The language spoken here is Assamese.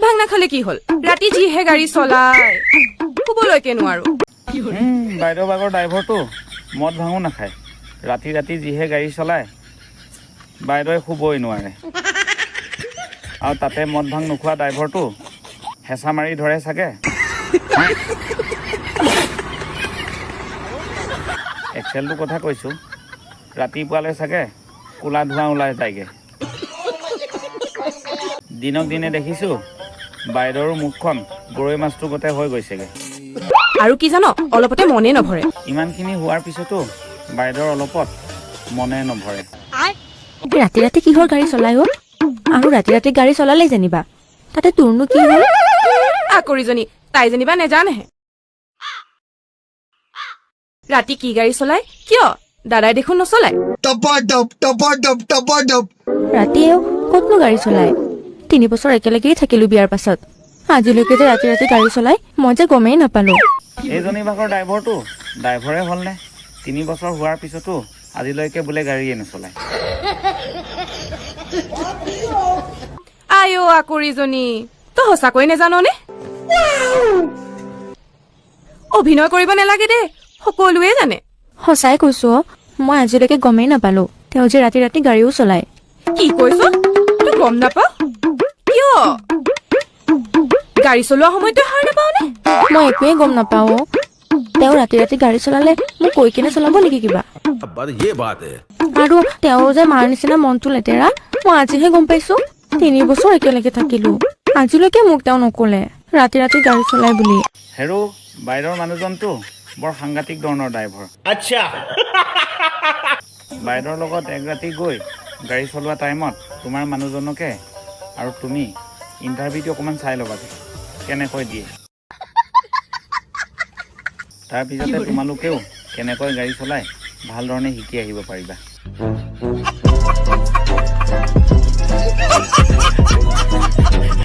ভাং নাখালে কি হ'ল, ৰাতি যিহে গাড়ী চলাই শুবলৈকে নোৱাৰো। বাইদেউ ভাগৰ ড্ৰাইভাৰটো মদ ভাঙো নাখায়, ৰাতি ৰাতি যিহে গাড়ী চলায় বাইদেৱে শুবই নোৱাৰে। আৰু তাতে মদ ভাং নোখোৱা ড্ৰাইভাৰটো হেঁচা মাৰি ধৰে চাগে। এক্সেলটোৰ কথা কৈছোঁ, ৰাতিপুৱালৈ চাগে ক'লা ধোঁৱা ওলাই যায়গৈ। দিনক দিনে দেখিছোঁ বাইদেউৰ মুখখন গৰৈ মাছটো গতে হৈ গৈছেগৈ। আৰু কি জান, অলপতে মনে নভৰে। ইমানখিনি হোৱাৰ পিছতো বাইদেউৰ অলপত মনে নভৰে। ৰাতি ৰাতি কিহৰ গাড়ী চলাই অ? আৰু ৰাতি ৰাতি গাড়ী চলালেই যেনিবা, তাতে তোৰনো কি হ'ল? আকৰিজনী, তাই যেনিবা নেজানেহে ৰাতি কি গাড়ী চলাই। কিয়, দাদাই দেখোন নচলায়। टपाटप टपाटप टपाटप। ৰাতিয়েও ক'তনো গাড়ী চলায়? 3 বছৰ একেলগেই থাকিলো বিয়াৰ পাছত, আজিলৈকে যে ৰাতি ৰাতি গাড়ী চলাই মই যে গমেই নাপালো। এইজনী ভাগৰ ড্ৰাইভাৰটো ড্ৰাইভাৰে হ'লনে? 3 বছৰ হোৱাৰ পিছতো আজিলৈকে বোলে গাড়ীয়ে নচলায়। আই অ আকৰিজনী, তই সঁচাকৈ নেজাননে? অভিনয় কৰিব নালাগে দেই, সকলোৱে জানে। সঁচাই কৈছো অ, মই আজিলৈকে গমেই নাপালো তেওঁ যে ৰাতি ৰাতি গাড়ীও চলায়। কি কৈছ, তই গম নাপাৱ? কিয়, গাড়ী চলোৱা সময়ত তই সাৰ নাপাৱ নে? মই একোৱেই গম নাপাওঁ অ। তেওঁ ৰাতি ৰাতি গাড়ী চলালে মোক কৈ কিনে চলাব নেকি কিবা? আৰু তেওঁ যে মাৰ নিচিনা মনটো লেতেৰা, মই আজিহে গম পাইছো। 3 বছৰ একেলগে থাকিলো, আজিলৈকে মোক তেওঁ নকলে ৰাতি ৰাতি গাড়ী চলাই বুলি। হেৰৌ, বাইদেউৰ মানুহজনটো বৰ সাংঘাতিক ধৰণৰ ড্ৰাইভাৰ। আচ্ছা। বাইদেউৰ লগত এক ৰাতি গৈ গাড়ী চলোৱা টাইমত তোমাৰ মানুহজনকে আৰু তুমি ইণ্টাৰভিউটো অকণমান চাই ল'বাগৈ কেনেকৈ দিয়ে। তাৰপিছতে তোমালোকেও কেনেকৈ গাড়ী চলাই ভাল ধৰণে শিকি আহিব পাৰিবা।